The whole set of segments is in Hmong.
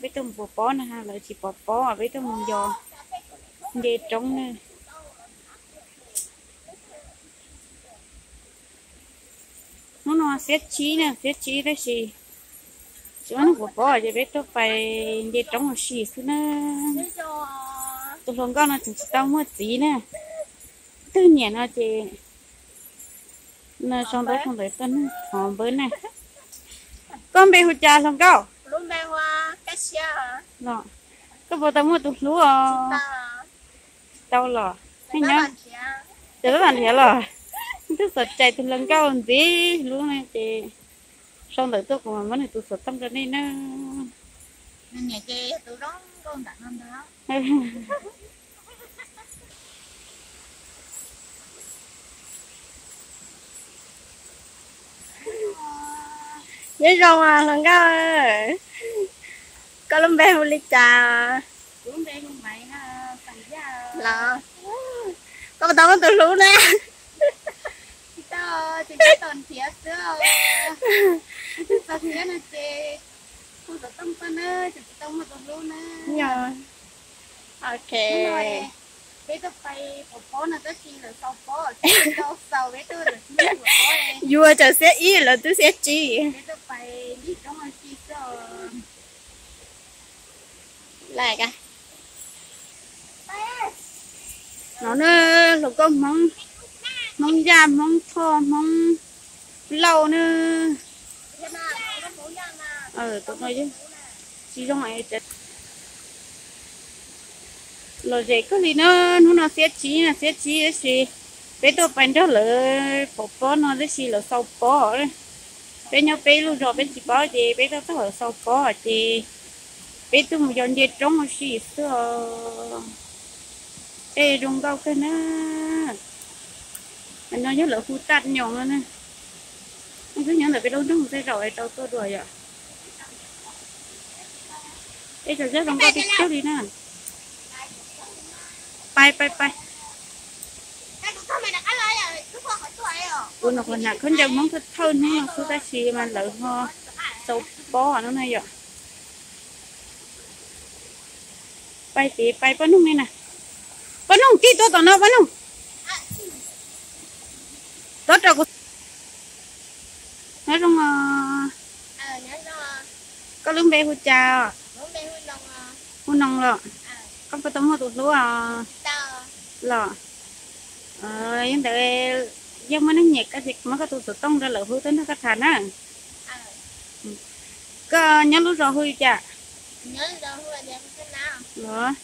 Peb tuaj mus pov pob na, lawv tsis pov pob, peb tuaj mus yos nce roob na. Hnub no xiab tsib na, xiab tsib tab sis tsis muaj neeg pov pob ces peb tuaj pais nce roob ua si xwb na. Tus hluas nkauj no tseem tsis tau muaj txiv na. Twg nyiam no ces no sau ntawv sau ntawv tuaj nug thov npawb na. Koj npe hu cas hluas nkauj? Los, koj puas tau muaj tus hlub os? Tsis tau los. Ces tab tom nrhiav los. Twb xav cais tus hluas nkauj ntxiv hlub no ces sau ntawv tuaj kuv mam muab nws tus xov tooj rau nej na. Nyob zoo hluas nkauj, koj lub npe hu li cas? Los, koj puas tau muaj tus hlub na? Tsis tau, tseem tab tom nrhiav xwb. Twb txog siab no ces hu xov tooj tuaj na, tseem tsis tau muaj tus hlub na. Ok. Peb tuaj pais pov pob no tab sis lawv xaus pob, tsis tau xaus peb tuaj lawv tsis muaj tus pob. Yuav tsawg xiab ib lawv twb xiab tsib. Peb tuaj pais nce roob ua si xwb. Laj ka no na, hluas nkauj Hmoob, Hmoob Yaj, Hmoob Thoj, Hmoob Lauj na. Tsis zoo, lom zem kawg li na. Hnub no xiab tsib na, xiab tsib tab sis peb tuaj pais nrog lawv pov pob no tab sis lawv xaus pob. Peb nyob peb lub zos peb tsis paub ces peb tuaj txog lawv xaus pob ces peb tuaj mus yos nce roob ua si xwb os. Ej, zoo nkauj kawg na. No yog lawv hu taj nyoos no na. Twb nyob ntawm peb lub nroog tej zaum es tau tuaj dua yom. Ej, cov zaj zoo nkauj tiag tiag li na. Pais pais pais. Kuv nyuam qhuav hnav khaub ncaws Hmoob thawj thawj hnub no xwb tab sis mas lawv ho xaus pob no na yom. Pais tid pais poj noog li na. Poj noog, tij tuaj tom no poj noog. Tuaj rau kuv. Nyob zoo os. Koj lub npe hu cas? Hu Noos los? Koj puas tau muaj tus hlub os? Los, yog ntawd yog muaj neeg nyiam koj ces muab koj tus xov tooj rau lawv hu tuaj nrog koj tham na. Koj nyob lub zos hu li cas? Los,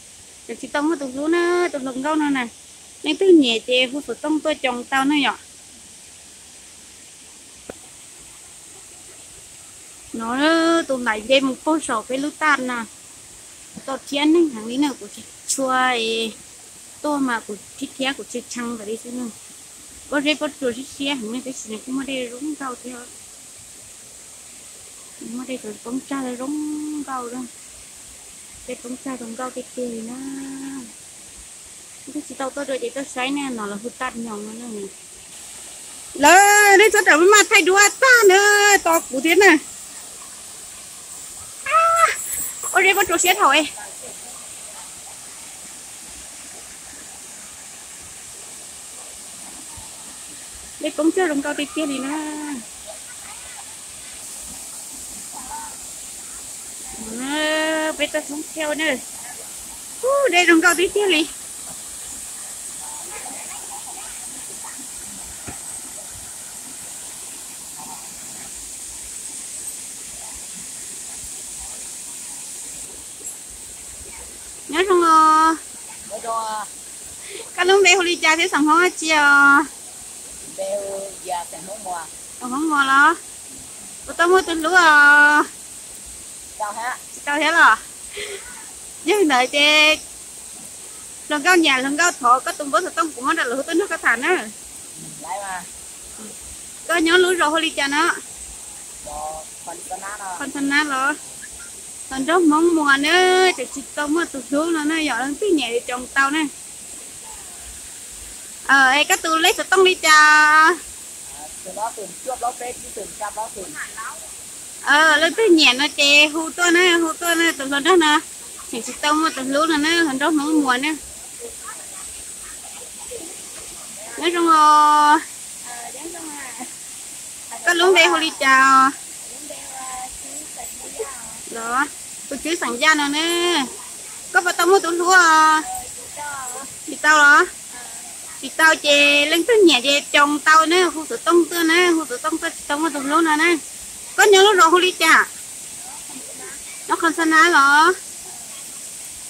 tseem tsis tau muaj tus hlub na, tus hluas nkauj no na. Leej twg nyiam ces hu xov tooj tuaj coos tau na yom. No, tus ntawd nce mus puag saum peb lub taj na. Tau thiab neeg heev li na, kuv tsis tshua tuaj mas kuv thiab thiab kuv tshee tshee ntawd li xwb na. Pob zeb pob tsuas siab siab heev li tab sis nws kuj muaj dej zoo nkauj thiab. Muaj dej poob tsag zoo nkauj, dej poob tsag zoo nkauj tiag tiag li na. Twb tsis tau tuaj dua ces tuaj saib ne, no lawv hu taj nyoos no na. Lawv, nej txhob rawm maj thaij duab tag na, tos kuv thiab na. Ua zeb pob tsuas siab dhau. Dej poob tsag zoo nkauj tiag tiag li na. Peb tuaj thoob thiab na. Dej zoo nkauj tiag tiag li. Nyob zoo os. Koj lub npe hu li cas thiab xeem Hmoob dab tsi os? Xeem Hmoob Muas los? Puas tau muaj tus hlub os? Tsis tau thiab los? Yog ntawd ces hluas nkauj nyiam hluas nkauj thov koj tus npawb xov tooj kuv muab rau lawv hu tuaj nrog koj tham na. Koj nyob lub zos hu li cas no? Khon Tha Nab los? Los nrog Hmoob Muas na, tseem tsis tau muaj tus hlub no na, yog leej twg nyiam coos tau na. Es koj tus lej xov tooj li cas? Leej twg nyiam no ces hu tuaj na, hu tuaj na, tus hluas nraug no. Tseem tsis tau muaj tus hlub no na, hluas nraug Hmoob Muas na. Nyob zoo os. Koj lub npe hu li cas os? Los, tus tswv xeem Yaj no ne. Koj puas tau muaj tus hlub os? Tsis tau los? Tsis tau ces leej twg nyiam ces coos tau ne, hu xov tooj tuaj na, hu xov tooj tuaj, tsis tau muaj tus hlub no na. Koj nyob lub zos hu li cas? Nyob Qhov Xab Nab los?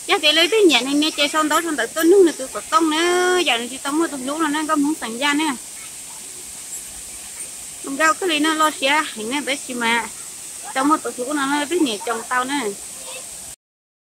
Yog tias leej twg nyiam nws ne ces sau ntaub sau ntawv tuaj nug nws tus xov tooj na, yam nws tsis tau muaj tus hlub no na, nkauj Hmoob xeem Yaj na. Nkauj kawg li no, loj siab heev na, tab sis mas tsis tau muaj tus hlub no na, leej twg nyiam coos tau na.